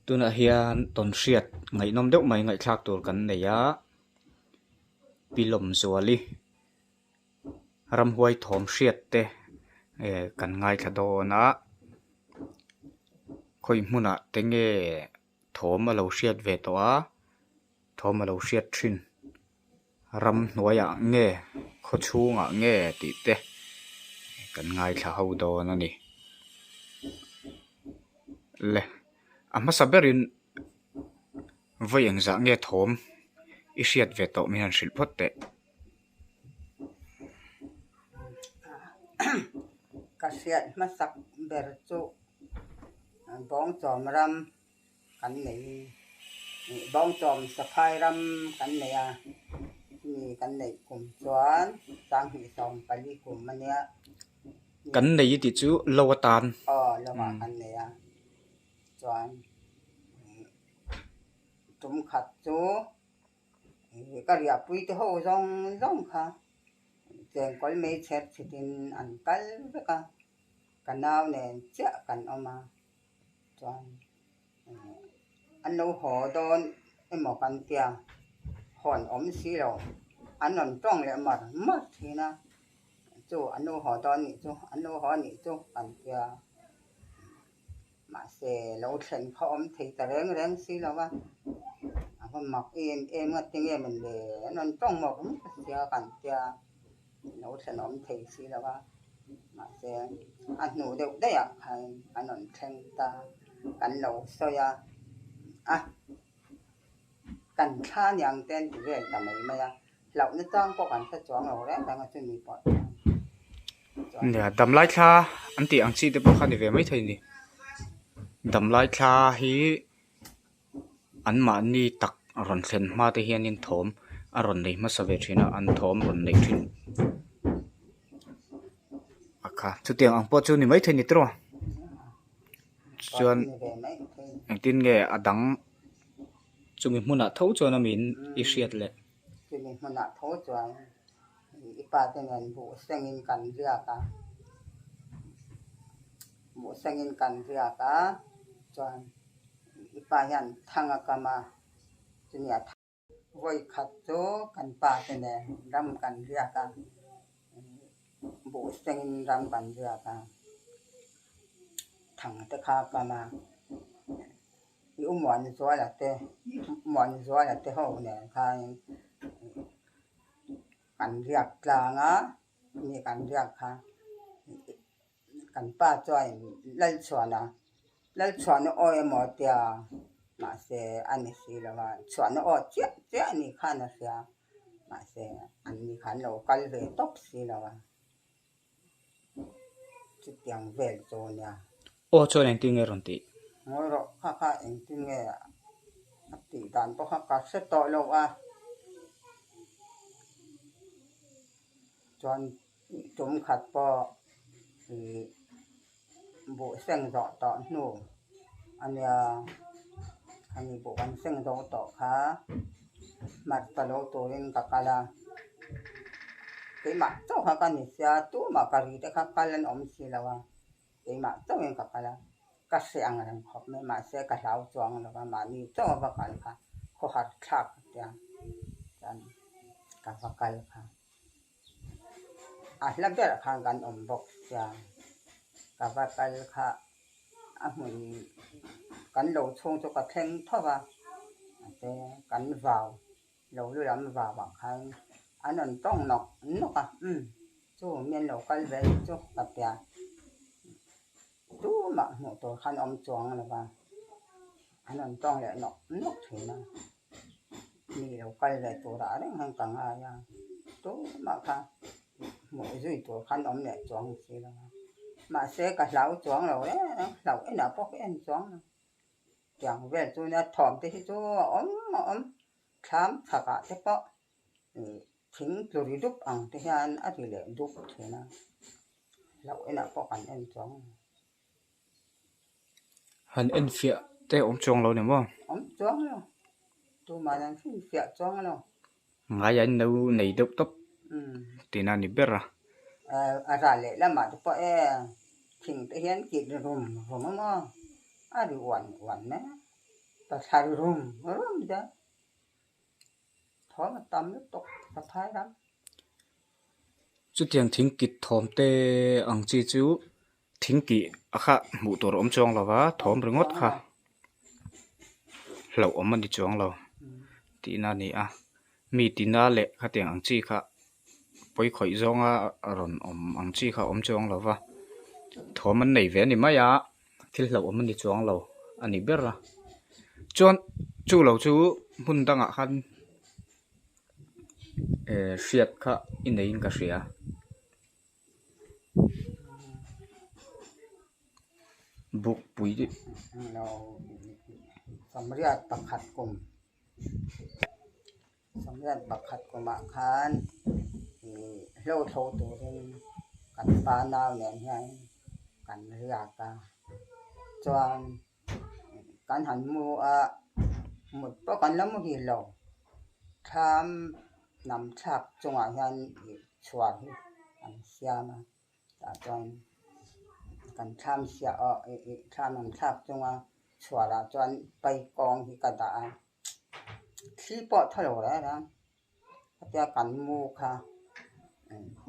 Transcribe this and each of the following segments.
Tunah hian tawnhriat ngaihnawm deuh mai ngaihthlak tur kan nei a, Pi Lawmzuali ramhuai thawm hriat te eh kan ngaithla dawn a, khawi hmunah te nge thawm a lo hriat ve tawh a, thawm a lo hriat thin. Ramhnuaiah nge khaw chhungah nge tih te kan ngaithla ho dawn a ni. Le a hmasa berin vawi engzah nge thawm i hriat ve tawh min han hrilh phawt teh. Ka hriat hmasak ber chu Bawngchawm ram. kan nei ih Bawngchawm Saphai ram kan nei a, chumi kan neih kum chuan sanghnih 14 kum a nia. Kan nei i tih chu lo atan. Aw lo ah kan nei a, chuan tum khat chu ih ka riahpui te ho zawng zawng kha chengkawl meichher chhitin an kal vek a, ka nau nen chiah kan awm a. Chuan an lo haw dawn emaw kan tia hawn awm si lo, an rawn tawng leh mar mar thin a, chu an lo haw dawn nih chu, an lo haw nih chu kan tia. Mahse lo thlen kha awm thei ta reng reng si lo va, a va mak em em nga tinge mawn le an rawn tawng mawk mawk sia kan tia. Lo thlen awm thei si lo a, mahse a hnu deuh daih ah khan an rawn thleng ta, kan lo sawi a, a kan thla niang te an ti vel ta mai mai a, hlauhna chang pawh kan hre chuang lo reng reng a chumi pawh chuan. Nia, damlai thla an tih ang chi te pawh kha ni ve maithei ni. Damlai thla hi. Anmahni tak rawn thlen hma te hianin thawm a rawn nei hmasa ve thin a, an thawm rawn nei thin a kha. Chutiang ang pawh chu ni maithei ni tawh a, chuan engtin nge a dang chumi hmunah tho chuan a min i hriat leh. Chumi hmunah tho chuan i pa te nen buh sengin kan riak a, buh sengin kan riak a chuan. I pa hian thang a kam a, chumi a thang. Vawi khat chu kan pa te nen ram kan riak a, buh sengin ram kan riak a, thang te kha a kam a, i u Muanzuala te Muanzuala te ho nen khanin kan riak tlang a, chumi kan riak kha. Kan pa chuan Lalchhuana, Lalchhuana aw emaw tia mahse a ni si lo a, chhuana aw chiah chiah a nih khan a hria, mahse an ni khan lo kal ve tawp si lo a, chutiang vel chu a nia. Aw chuan engtin nge rawn tih? Ngawi rawh, kha kha engtin nge a tih dan pawh kha ka hre tawh lo a, chuan Tum khat pawh ih buh seng zawh tawh hnu a nia, ani buh kan seng zawh tawh kha hmarcha lo turin ka kal a, keimah chauh kha ka ni sia tumah ka ri te kha kal an awm si lo a, keimah chauhin ka kal a, ka hreh ang reng khawp mai mahse ka hlau chuang lo va mahni chauh a va kal kha khawhar thlak ka tia chuan ka va kal kha. A hla berah khan kan awm bawk sia, ka va kal kha a hmun kan lo chhung chu ka thleng tho va, mahse kan vau lo lu lam vau ah khan an rawn tawng nawk nawk a, umm chu mi an lo kal ve chu ka tia. Tumah hmuh tur khan awm chuang lo va, an rawn tawng leh nawk nawk thin a, mi lo kal ve turah reng hian ka ngai a, tumah kha hmuh zui tur khan awm leh chuang si lo va, mahse ka hlau chuang lo reng reng, hlauh enah pawh ka en chuang lo, tiang vel chu nia thawm te hi chu a awm a awm, thlam chhakah te pawh ih thing tlu ri dup ang te hian a ri leh dup thin a. Hlauh enah pawh kan en chuang lo. Han en fiah te awm chuang lo ni maw? Awm chuang lo. Tumah an fin fiah chuang lo. Ngai an lo nei deuh tawp tihna a ni ber a. A ral leh lamah te pawh e thing te hian kit rum rum a maw? A ri uan uan mai a. Tla ri rum rum zel. Thawm a tam lutuk Saphai ram. Chutiang thing kit thawm te ang chi chu thing kih a kha hmuh tur a awm chuang lo va, thawm ringawt kha hlauh awm a ni chuang lo tihna a ni a. Mi tina leh khatiang ang chi kha pawi khawih zawnga rawn awm ang chi kha a awm chuang lo va, thawm an nei ve a ni mai a, thil hlauh awm a ni chuang lo a ni ber a. Chuan chu lo chu hmun dangah khan eh hriat kha i neiin ka hria. Bukpui Samriat pakhat kum Samriat pakhat kumah khan ih hlo thlo turin kan pa nau nen hian kan riak a, chuan kan han mu a, mut pawh kan la muhil lo, thlam hnam thlak chungah hian ih chhuar hi an siam a, tah chuan kan thlam siah ah ih ih thlam hnam thlak chunga chhuarah chuan paikawng hi ka dah a, thli pawh thaw lo reng reng hetia kan mu kha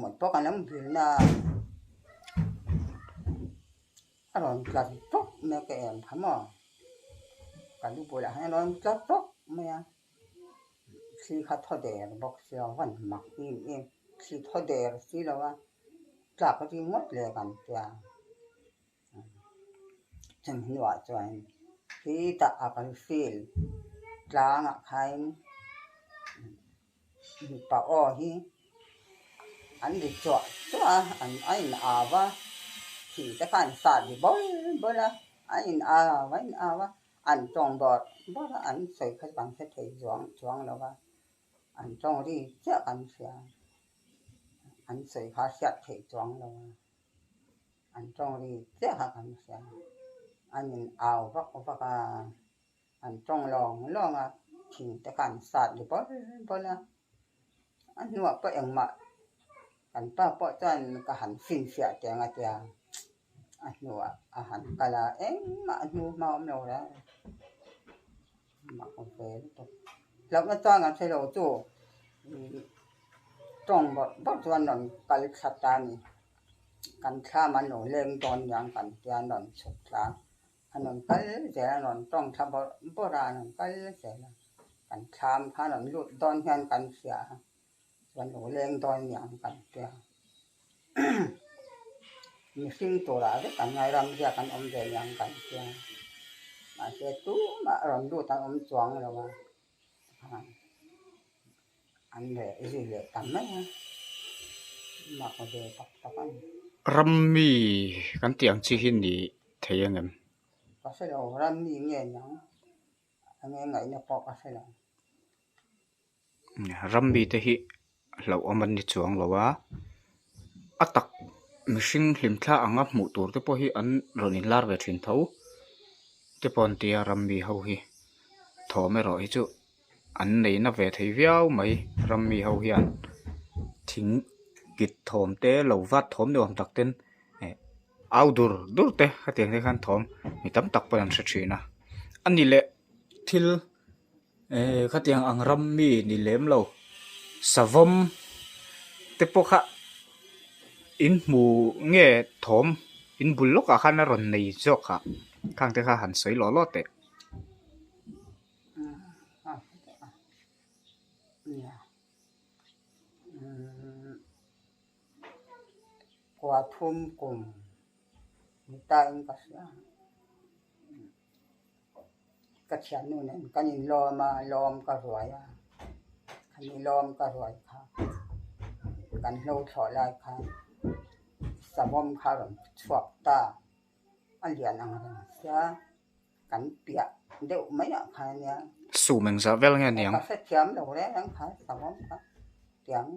mut pawh kan lo muhil na a. A rawn tla tawp mai a ka em kha maw? Ka lu bulah hian a rawn tla tawp mai a, thli kha thaw der bawk si lo van mak em em, thli thaw der si lo a, tlak a ring ngawt leh kan tia. Chumi hnuah chuan khitah a kan field tlangah khain Mipa aw hi an ri chuah chuah a, an a in au a, thing te kha an sat ri bawl bawl a, a in au a in au a, an tawng bawrh bawrh a, an sawi kha chu kan hre thei zuang chuang lo va, an tawng ri chiah kan hria, an sawi kha hriat theih chuang lo a, an tawng ri chiah kha kan hria, an in au vak vak a. An tawng lawng lawng a, thing te kha an sat ri bawl bawl a. A hnuah pawh engmah kan pa pawh chuan ka han finfiah teh ang a tia, a hnuah a han kal a, engmah a hnu hma awm lo reng reng. Mak ve lutuk. Hlauhna chuan kan hre lo chu tawng bawrh bawrh chuan rawn kal thla ta a ni. Kan thlam an lo leng dawn niang kan tia an rawn chhuk thla a. A rawn kal zel a, a rawn tawng thla bawrh bawrh a, a rawn kal zel a. Kan thlam kha a rawn lut dawn hian kan hria a, chuan lo leng dawn niang kan tia. Mihring turah vek an ngai ram ziak an awm ve niang kan tia. Mahse tumah rawn lut an awm chuang lo a, an reh zui leh ta mai a, mak ve tak tak a ni. Ram mi kan tih ang chi hi ni thei ang em? Ka hre lo, ram mi nge niang? A nge ngaihna pawh ka hre lo. Ram mi te hi hlauhawm an ni chuang lo a, a tak mihring hlimthla anga hmuh tur te pawh hi an rawn inlar ve thin tho te pawh an ti a ram mi ho hi thawm erawh hi chu an nei na ve thei viau mai ram mi ho hian thing kit thawm te lo vat thawm ni awm tak ten eh au dur dur te khatiang te khan thawm mi tam tak pawh an hre thin a a ni leh thil. Eh khatiang ang ram mi ni lem lo savawm te pawh kha in hmu nge thawm in bul lawkah khan a rawn nei zawk a khang te kha han sawi lawh lawh teh. Kua thum kum ni ta in ka hria. Ka thiannu nen kan inlawm a, lawm ka ruai a, khami lawm ka ruai kha kan hlo thlawh lai khan savawm kha a rawn chhuak ta, a lian ang reng sia, kan piah deuh mai ah khan a nia. Sum engzah vel nge niang? Ka hrethiam lo reng reng kha savawm kha tiang.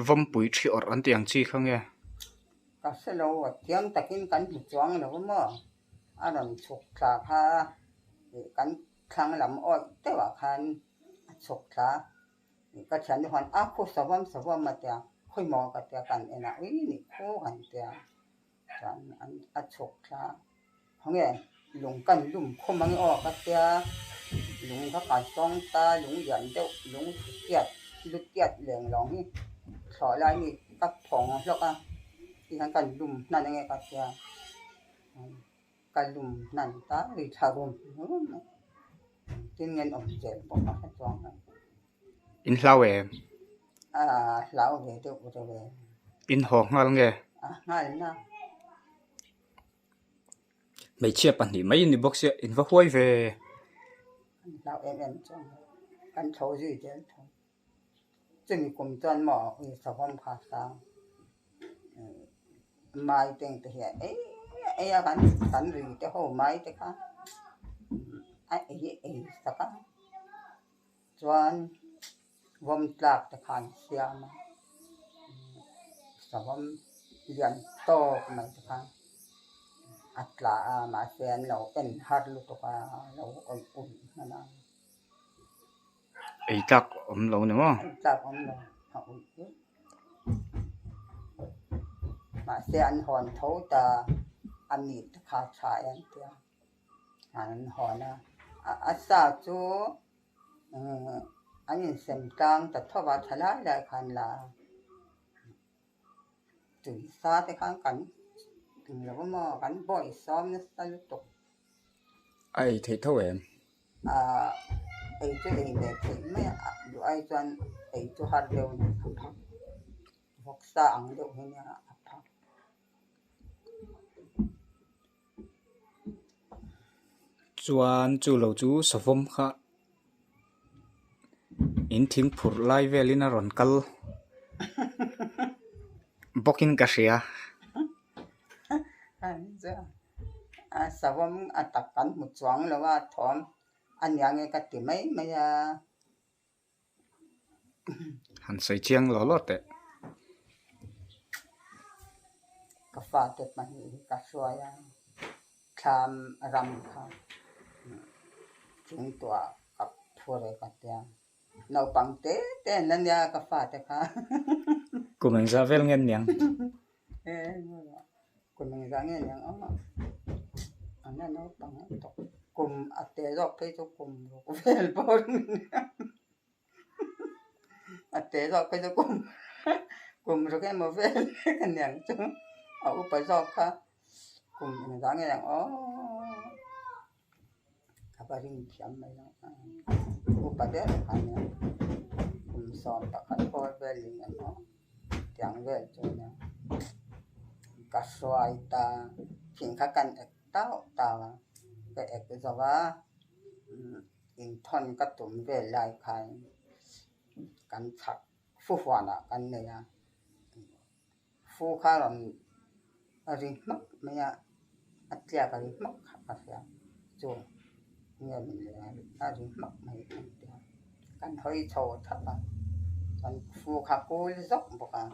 Vawmpui thi awrh an tih ang chi kha nge? Ka hre lo, a thiam takin kan hmu chuang lo maw? A rawn chhuk thla kha ih kan thlang lam awih deuhah khan a chhuk thla ih ka thian te khan a khu savawm savawm a tia, khawi maw ka tia kan en a, ui ni khu han tia chuan a chhuk thla khawnge? Lung kan lum khum ang aw ka tia, lung kha kan sawng ta, lung lian deuh, lung tiat, lu tiat leng lawng hi thlawh lai mi ka phawng hlawk a, tikhan kan lum hnan ange ka tia, ka lum hnan ta ri tha rum rum a, tin nge an awm zel pawh ka hre chuang lo. In hlau em? A hlau ve deuh reuh e. In haw nghal nge? A nghal na. Hmeichhia pahnih mai ni bawk sia in va huai ve. Kan hlau em em chuan kan tho zui zel tho. Chumi kum chuan maw ui savawm kha sang mai te ang te hi a ei ei a kan kan ri te ho mai te kha a ei ei sak a chuan vawm tlak te kha an siam a savawm lian tawk mai te kha a tla a mahse an lo en har lutuk a a lo awih awih hman a. Ei tlak awm lo ni maw? Ei tlak awm lo a awih hle. Mahse an hawn tho ta a mi te kha tha em tia an hawn a a sa chu an insem tlang ta tho va tha lai lai khan la a tui sa te khan kan englo emaw kan bawih sawm nasa lutuk. A ei theih tho em? Ahh ei chu ei ve theih mai a, duh ai chuan ei chu har deuh a ni a phak. Vawksa ang deuh hi nia a phak. Chuan chu lo chu savawm kha in thing phurh lai velin a rawn kal bawkin ka hria. A savawm a tak kan hmu chuang lo a thawm a nia nge ka ti mai mai a. Han sawi chiang law law teh. Ka fate pahnih hi ka hruai a, thlam ram kha thingtuah ka phur e ka tia. Naupang te te an la nia ka fate kha. Kum engzah vel nge an niang? Kum engzah nge niang aw an la naupang a tawk kum a te zawk phei chu kum ruk vel pawh a ni a te zawk phei chu kum kum ruk emaw vel a niang chu a upa zawk kha kum engzah nge niang aw ka va rin thiam mai lo upa ber kha a nia kum 11 pawh vel in ang aw. Tiang vel chu nia ka hruai ta thing kha kan ek tauh tauh a ka ek zo a inthawn ka tum vel lai khan kan chhak fu huanah kan nei a fu kha rawn ri hmak mai a a tliak a ri hmak kha ka hria chu nge min leh a ri hmak mai ang tia kan hawi chho thap a chuan fu kha kul zawk bawk a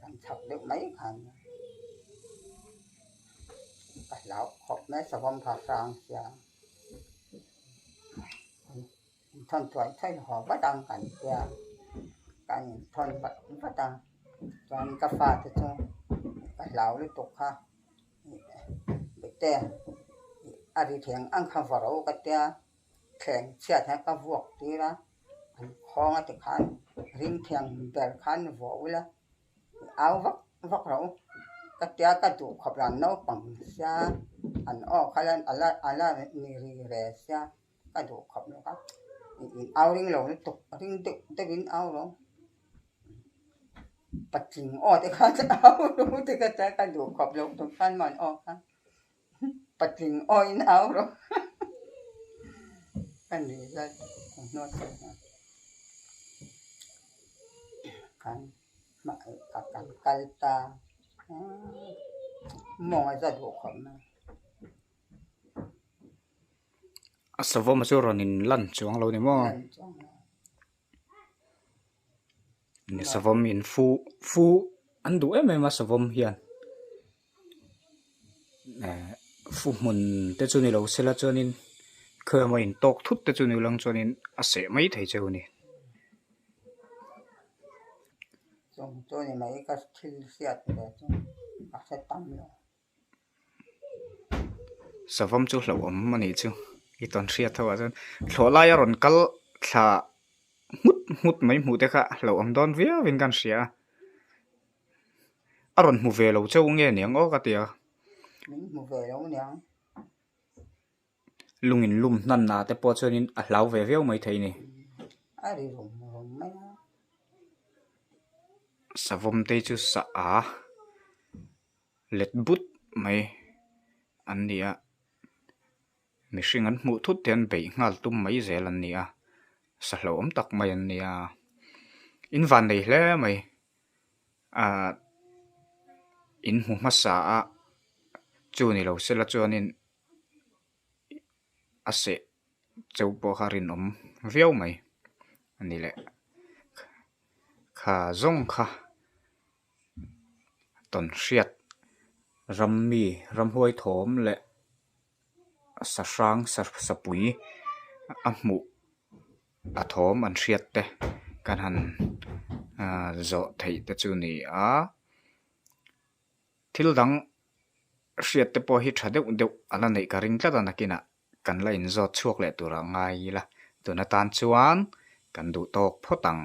kan chhak deuh mai khan ka hlau khawp mai savawm kha hrang sia inthawn thuai thuai haw vat ang kan tia kan inthawn vat vat a chuan ka fate chu ka hlau lutuk kha. Bete a ri thleng ang kha va ro ka tia thleng chhiat hian ka vuak tir a an khawng a tikhan ring thiang ber khan vuah ula au vak vak ro ka tia ka duh khawp lo an naupang sia an aw kha la a la ni ri re sia ka duh khawp lo a in au ring lo lutuk ring deuh deuh in au ro. Patling aw te kha chu au ro te ka tia ka duh khawp lo tum khan maw an aw kha patling aw in au ro ka nuih zat hnuai hnuai khan ka kan kal ta mawng a za duh khawp mai. A savawm chu rawn in lan chuang lo ni maw? Lan chuang lo. Savawm in fu fu an duh em em a savawm hian eh fu hmun te chu ni lo sela chuanin khawi emaw in tawk thut te chu ni lo ang chuanin a seh mai thei cheu a ni. Chung chu ni mai ka thil hriat ve chu ka hre tam lo. Savawm chu hlauhawm a nih chu i tawn hriat ho ah chuan thlawh laia rawn kal thla nghut nghut mai hmuh te kha hlauhawm dawn viau in kan hria a a rawn hmu ve lo chauh nge niang aw ka ti a. Min hmu ve lo niang. Lung in lum hnan ah te pawh chuanin a hlau ve viau mai thei a ni. A ri rum rum mai a. Savawm te chu sa a let but mai an ni a, mihring an hmuh thut te an beih nghal tum mai zel an ni a, sa hlauhawm tak mai an ni a, in van nei hle mai ah in hmu hmasa a chu ni lo sela chuanin a seh cheu pawh kha rinawm viau mai a ni leh kha zawng kha. Tawnhriat rammi ramhuai thawm leh sahrang sapui a hmuh a thawm an hriat te kan han zawh theih te chu ni a. Thil dang hriat te pawh hi tha deuh deuh a la neih ka ring tlat a nakinah kan la inzawt chhuak leh tur a ngai ila tun atan chuan kan duh tawk phawt ang.